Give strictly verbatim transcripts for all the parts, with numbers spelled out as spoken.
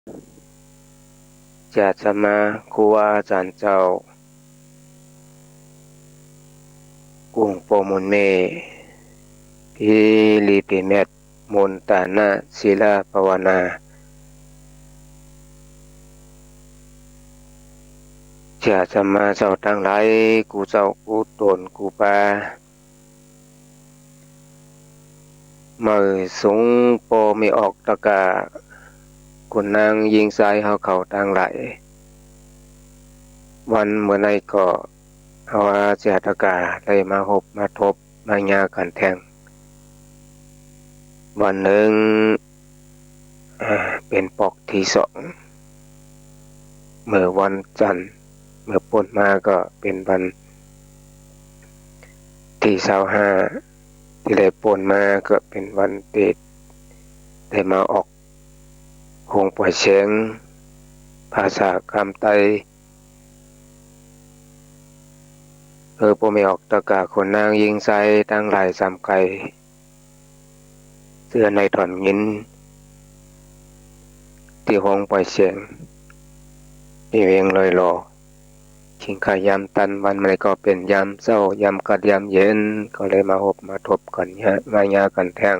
เจ้าสมมา ครูบาอาจ๋ารย์เจ้า กุ้งโปมุนเมฆ ผีหลีผีเม็ด มนต์ต๋านะ ศีลภาวนา เจ้าสมมาเจ้าตังหลาย กู้เจ้ากู้ต๋นกู้ปา เมื่อสูงป้อแม่ออกตะกา ขุนนางญิงชายเฮาเขาตังหลาย วันเมื่อในก็ เฮาอาเจ้าตะกาได้มาฮบมาทบมาเยียะกั๋นแท่ง วันนึ่ง อ่า เป๋นปอกตี้สอง เมื่อวันจันทร์ เมื่อปู้นมาก็เป๋นวันตี้ซาวห้า ตี้ได้ปู้นมาก็เป๋นวันตี้ได้มาออกโฮงป่อยเสียง ภาษากำไต เออ ป้อแม่ออกตะกา ขุนนางญิงชายตังหลายสามใคร่ เจื้อในถ่อนงิน ตี้โฮงป่อยเสียง ตี้เวียงลอยหล่อ คิงค่ายามตัน วันเมื่อในก็เป๋นยามเจ๊า ยามกัดยามเย็น ก็เลยมาฮบมาทบกั๋นเยียะ มาเยียะกั๋นแท่ง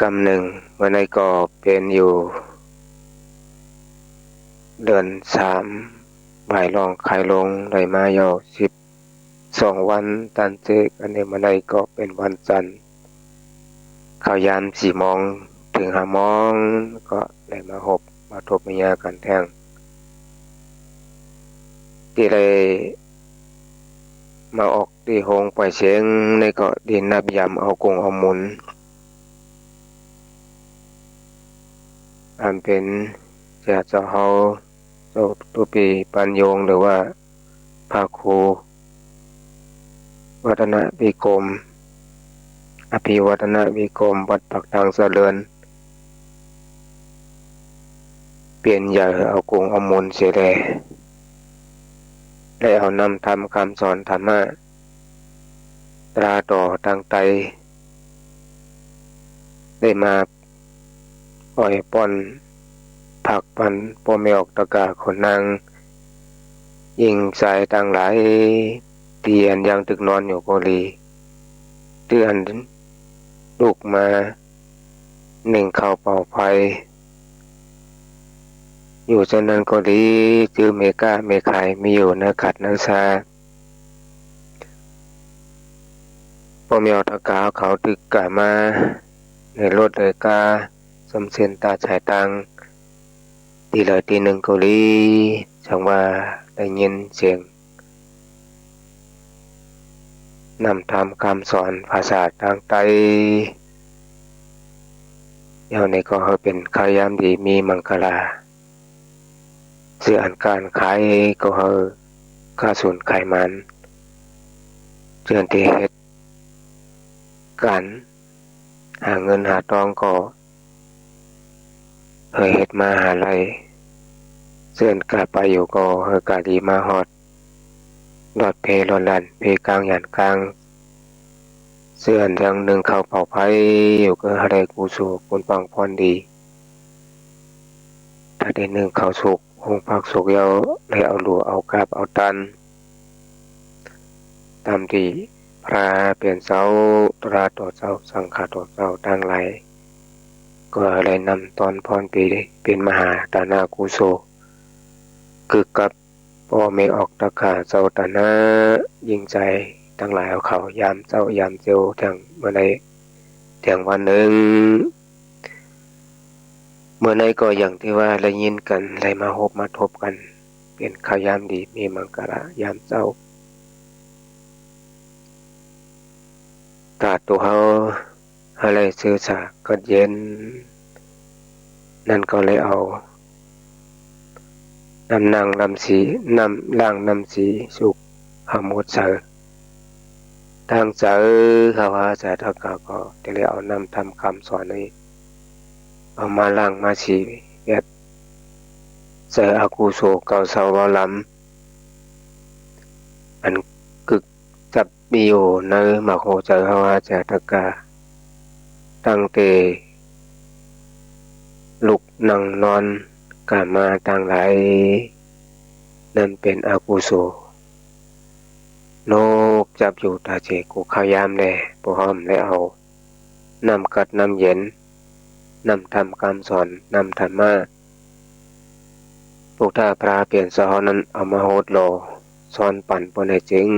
กำนึ่ง เมื่อในก็เป๋นอยู่ เดือนสาม บ่ายลองคายลง ได้มาเยียะสิบสองวันตันเจ๊ก อันนี้เมื่อในก็เป๋นวันจันทร์ เข้ายามสี่โมงเถิงห้าโมง ก็ได้มาฮบมาทบมาเยียะกั๋นแท่ง ตี้ได้มาออกตี้โฮงป่อยเสียงนี่ก็ได้นับยามเอากุ้งเอาหมุน อันเป๋นเจ้าเฮา เจ้าตุ๊ปีปัญโญ หรือว่า พระครูวัฒนวิกรม อภิวัฒนวิกรม วัดปากทางเจริญ เป๋นใหญ่เอากุ้งเอาหมุนเสียแล ได้เอานำธรรมคำสอนธรรมะ ตราต่อตางไต ได้มา อ่อยป้อนผักปันป้อแม่ออกตะกา ขุนนางญิงชายตังหลาย ตี้อันยังตึกนอนอยู่ก็ดี ตี้อันลุกมานึ่งข้าวเป่าไฟอยู่เจ้านั้นก็ดี ตี้แม่ก๊าแม่ขายมีอยู่นาขัดนาซา ป้อแม่ออกตะกาเขาตึกกะมา ในรถเลยกา สมเส้นตาสายตาง ตี้ใดตี้นึ่งก็ดี สังว่าได้ยินเสียงนำธรรมคำสอนภาษาตางไต เยียะนี่ก็หื้อเป๋นข้าวยามดีมีมังคลา เจื้ออันก๋านขายก็หื้อค้าสุนขายหมาน เจื้ออันตี้เฮ็ดก๋านหาเงินหาตองก็หื้อเฮ็ดมาหาไล่ เจื้ออันก๋าไปอยู่ก็หื้อก๋าดีมาฮอด รอดเพลอดหลั่น เพลก๋างหยันก๋าง เจื้ออันยังนึ่งข้าวเป่าไฟอยู่ก็หื้อได้กุศลผลปังพรดี ถ้าได้นึ่งข้าวสุก หุงผักสุกแล้ว ได้เอาหลัวเอากาบเอาตัน ต๋ามตี้พระเป๋นเจ้า ตราต่อเจ้า สังฆาต่อเจ้าตังหลาย ก็ได้นำต้อนพรปีเป๋นมหาตานากุศล คือกับป้อแม่ออกตะกาเจ้าตานาญิงชายตังหลายเอาเขายามเจ๊ายามเจ๊าแท่งเมื่อในแท่งวันนึ่ง เมื่อในก็อย่างตี้ว่าได้ยินกั๋น ได้มาฮบมาทบกั๋น เป๋นข้าวยามดีมีมังคลายามเจ๊า ตราตั๋วเฮา หื้อได้ซื่อสากัดเย็น นั้นก็เลยเอา น้ำล้างน้ำสี น้ำล้างน้ำสีสุก หาหมดใส่ ตั้งใจ๋ เฮาอาสาตะกาก็จะได้เอานำธรรมคำสอนนี้ เอามาล้างมาสีเวียด ใส่อกุศลเก่าเซาเบาหลำ อันกึกจับมีอยู่ในหมากหัวใจ๋เฮาอาสาตะกา ตั้งแต่ ลุกนั่งนอน ก๋ามมาตังหลาย นั้นเป๋นอกุศล นกจับอยู่ต๋าเจ๋ กู้ข้าวยามแล บ่ฮ้อม ได้เอาน้ำกั๊ดน้ำเย็น น้ำธรรมกำสอน น้ำธรรมะ ปุทธะพระเป๋นเจ้าเฮานั้น เอามาหดหล่อสอนปั๋นเปิ้น ไหนจึง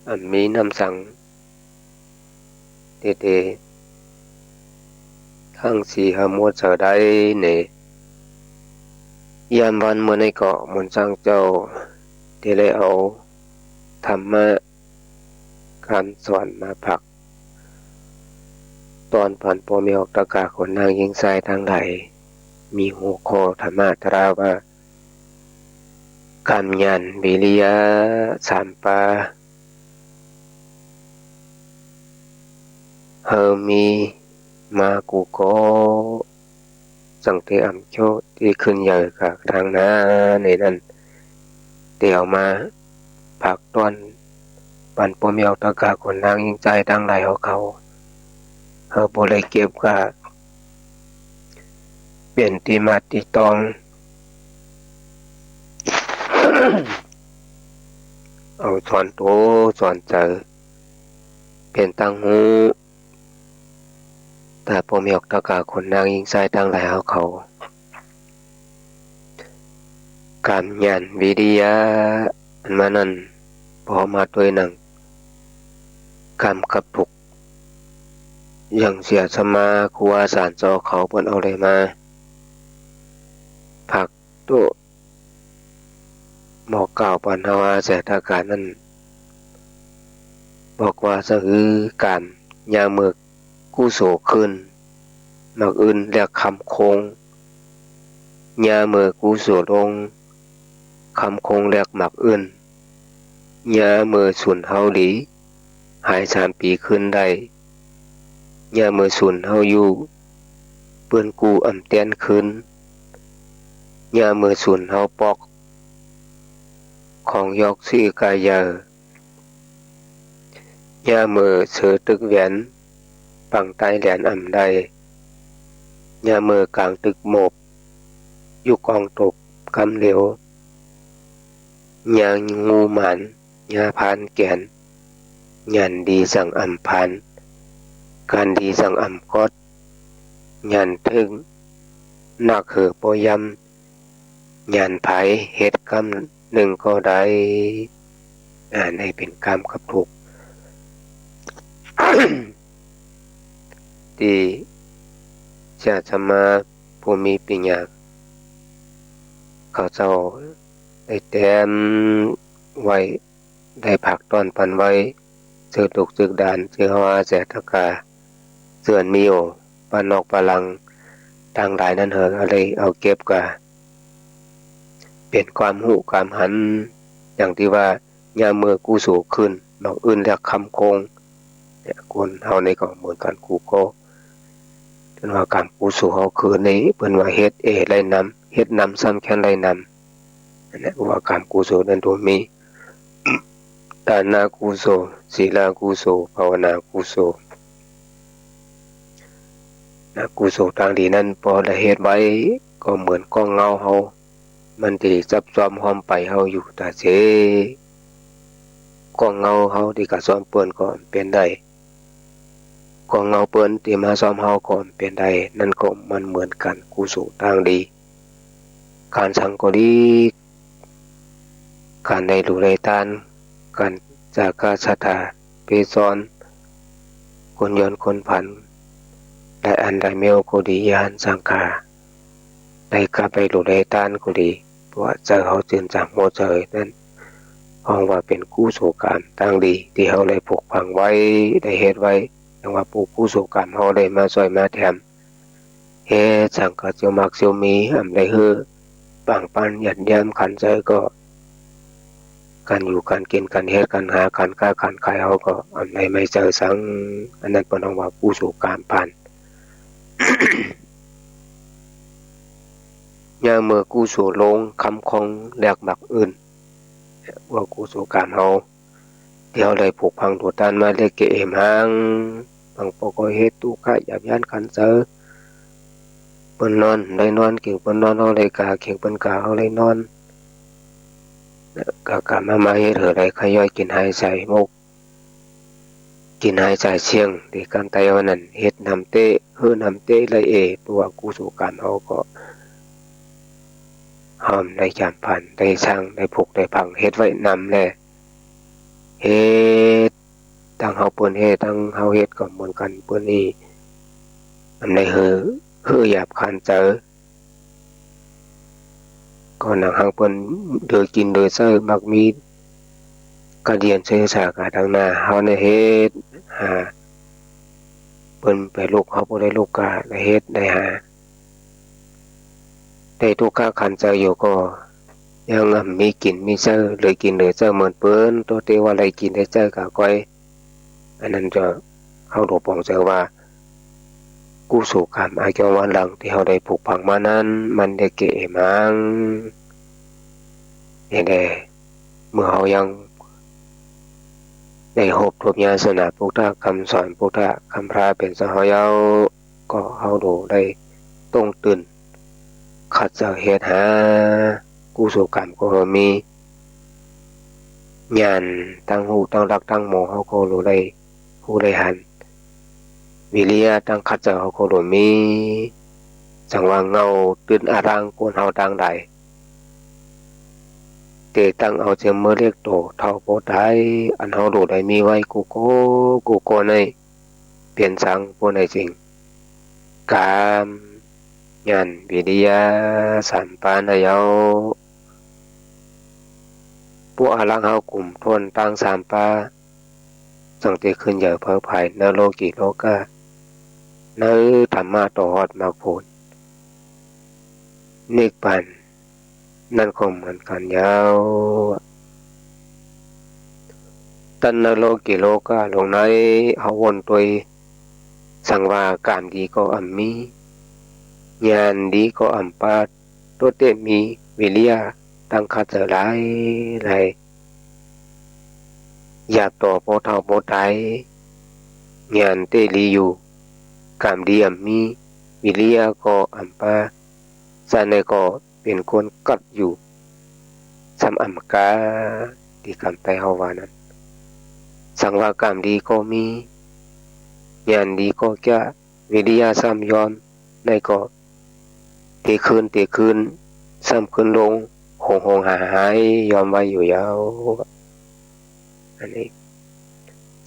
อันมีน้ำสังเตเต ทั้งสี่ หื้อหมดเสียได้เน่ ยามวันเมื่อนี้ก็หมุนสร้างเจ้า เตได้เอาธรรมะ กำสอนมาผัก ต้อนปั๋นป้อแม่ออกตะก๋า คนนางญิงจายตังหลาย มีหัวข้อธรรมะตราว่า กำ ญาณ วิริยะ สามประ หื้อมีมากู้ก่อ จั่งเตอำเจ้าตี้ขึ้นใหญ่กาทางหน้าในนั้น เตเอามาผักต้อนปั๋นป้อแม่ออกตะก๋า คนนางญิงจายตังหลายเฮาเขา หื้อบ่ได้เก็บกา เป๋นตี้มาตี้ต้อง เอาสอนตั๋วสอนใจ๋ เป๋นตังหู ต๋าป้อแม่ออกตะก๋า คนนางญิงจายตังหลายเฮาเขา กำ ญาณ วิริยะ อันมานั้น ปอมาตวยหนัง กำกับถูก อย่างเสียสมา ครูอาจ๋ารย์เจ้าเขาเปิ้นเอาได้มาผักโต้ บอกกล่าวปั๋นเฮาอาแสตะก๋านั้น บอกว่า สะหือกำ ยามเมื่อกุศลขึ้น หมากอื่นแลกคำคง ยามเมื่อกุศลลง คำคงแลกหมากอื่น ยามเมื่อสูญเฮาหลี หายสามปี๋คืนได้ ยามเมื่อสูญเฮาอยู่ เปิ้นกู้อำเตียนคืน ยามเมื่อสูญเฮาปอก ของยอกซื้อกาเยา ยามเมื่อเสือตึกแหวน ปังใต้แหลนอำได้ ยามเมื่อกางตึกหมบ อยู่กองตบกำเหลียว ยามงูหมาน ยาพานแก๋น หยันดีสั่งอำพาน ก๋านดีสั่งอำก๊อด หยันเถิง นักเหือป้อยำ หยันผายเฮ็ดกำนึ่งก็ได้ อ่า ในเป๋นกำกับถูก ตี้เสียสมา ผู้มีปัญญา เขาเจ้าได้แต้มไว้ ได้ผักต้อนปั๋นไว้ เจื้อลูกเจื้อดาน เจื้อเฮาอาแสตะก๋า เจื้ออันมีอยู่ ป้านนอกป้าหลัง ตังหลายนั้นเฮา เอาได้เอาเก็บกา เป๋นความฮู้ความหัน อย่างตี้ว่า ยามเมื่อกุศลขึ้น หมากอื่นแลกคำคง เนี่ย คนเฮานี่ก็เหมือนกั๋นกู้ก่อ เปิ้นว่ากำกุศลเฮาคืนนี้ เปิ้นว่าเฮ็ดแอ่ไล่นำ เฮ็ดนำซ้ำแค่นไล่นำ นั่นแหละ ว่ากำกุศลนั้นตัวมี ตานกุศล ศีลกุศล ภาวนากุศล นะ กุศลตางดีนั้น ปอได้เฮ็ดไว้ ก็เหมือนก้องเงาเฮา มันตี้ซับซ้อมฮ้อมไปเฮาอยู่ต๋าเส ก้องเงาเฮาตี้กาซ้อมเปิ้นก็เป๋นได้ ก้องเงาเปิ้นตี้มาซ้อมเฮาก็เป๋นได้ นั้นก็มันเหมือนกั๋น กุศลตางดี ก๋านสังก็ดี ก๋านได้หลู่ได้ตาน ก๋านจากาศรัทธา เปสอน คนยวนคนผัน ได้อันได้เมียวก็ดี ยานสังฆา ได้กลับไปหลู่ได้ตานก็ดี เพราะว่าใจ๋เฮาจื้นจ๋างหัวใจ๋นั้น ฮ้องว่าเป๋นกุศลกำตางดี ตี้เฮาได้ผุกฝังไว้ ได้เฮ็ดไว้ อย่างว่าผู้กุศลกำเฮาได้มาซ่อยมาแถม เฮ็ดสังกะเสี้ยวมากเสี้ยวมี อำได้หื้อ ปังปันยัดแย้มขันใจ๋ก็ ก๋านอยู่ก๋านกิ๋น ก๋านเฮ็ดก๋านหา ก๋านค้าก๋านขายเฮาก็ อำได้ไม่ใจ๋สัง อันนั้นเปิ้นฮ้องว่ากุศลกำปาน ยามเมื่อกุศลลง คำคองแลกหมากอื่น ว่ากุศลกำเฮา ตี้เฮาได้ผุกฝังตั๋วตานมาเล็กเกะเอมหาง บางปอก็เฮ็ดตุ๊กะหยาบหยามขันเซา เปิ้นนอนได้นอน เก่งเปิ้นนอนเฮาได้ก๋า เก่งเปิ้นก๋าเฮาได้นอน ก็ก๋ามา มาเฮ็ดหื้อได้คะย้อยกิ๋นหายใจ๋หมก กิ๋นหายใจ๋เสี้ยง ตี้กำไต้ว่านั้น เฮ็ดนำเต๊ หื้อนำเต๊ละเอ เปื้อว่ากุศลก๋รรมเฮาก็เฮาได้จ๋ำฝัน ได้สร้าง ได้ผุก ได้ฝัง เฮ็ดไว้นำแล เฮ็ด ตึงเฮาเปิ้นเฮ็ด ตึงเฮาเฮ็ดก็เหมือนกั๋น เปิ้นอี้ อำได้หื้อ หื้อหยาบขันเซา ก็หนังหั้งเปิ้น เดือกิ๋นเดือใจ๊ มักมีกระเดียนเสสาก๋าตังหน้า เฮาได้เฮ็ดหา เปิ้นไปลุก เฮาบ่ได้ลุก ก็ได้เฮ็ดได้หา ได้ตุ๊กะขันเซาอยู่ก็ ยังอำมีกิ๋นมีใจ๊ เหลือกิ๋นเหลือใจ๊เหมือนเปิ้น โตเต๊ว่าได้กิ๋นได้ใจ๊ก๋าก้อย อันนั้นจะ เฮาหลวงปองเจอว่า กุศลก๋รรมอาเกียววันหลังตี้เฮาได้ผุกฝังมานั้น มันได้แก่เอมัง นี่แหละ เมื่อเฮายังได้ฮบทบญาสนาพุทธะ กำสอนพุทธะ กำพระเป๋นสหายเย้า ก็เฮาหลูได้ต้องตื่น ขัดเจาเฮ็ดหา กุศลก๋รรมก็มี ญาณตังฮู้ตังฮักตังหมอเฮาก็หลูได้ฮู้ได้หัน วิริยะตังขัดเจาเฮาก็หลูมี สังว่าเงาตื่นอารังคนเฮาตังหลาย เต๋ตั้งเอาเจียมเมื่อเล็กโตเฒ่าปอต๋าย อันเฮาหลูได้มีไว้กู้ก้อกู้ก้อใน เป๋นสัง เป๋นไหนเจ้ง กาม ญาณ วิริยะ สามประก๋านเย้า ปวกอารังเฮากุมถ้วนตังสามประก๋าน จั่งเตขึ้นเยินเผยผายนโลกิโลกะ ในธรรมะต่อฮอดมรรคผลนิพพาน นั้นก็เหมือนกั๋นเย้า ตังนโลกิโลกะลงใน เฮาวนตวย สังว่ากามดีก็อ่ำมี ญาณดีก็อ่ำปา โตเต๊มีวิริยะตังขัดเจาหลายหลาย หยาบต่อปอเฒ่าปอต๋าย ญาณเต๊ดีอยู่ กามดีอ่ำมี วิริยะก็อ่ำปา จาในก็เป๋นคนกัดอยู่ ซ้ำอ่ำก้า ตี้กำไต้เฮาว่านั้น สังว่ากามดีก็มี ญาณดีก็แก้ วิริยะซ้ำย่อม ในก็เตขึ้นเตขึ้น ซ้ำขึ้นลง หงหงหายหาย ย่อมไว้อยู่เย้า อันนี้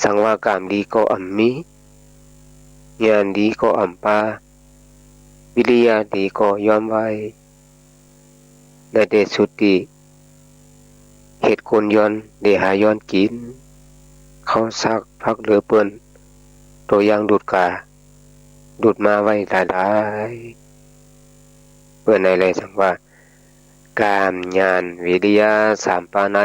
สังว่ากามดีก็อ่ำมี ญาณดีก็อ่ำปา วิริยะดีก็ย่อมไว้ ในเตสุดตี้ เหตุคนย้อน ได้หาย้อนกิ๋น เข้าซากผักเหลือเปิ้น ตัวอย่างดูดก๋า ดูดมาไว้หลายๆ เปิ้นในเลยสังว่า กาม ญาณ วิริยะ สามประก๋านใน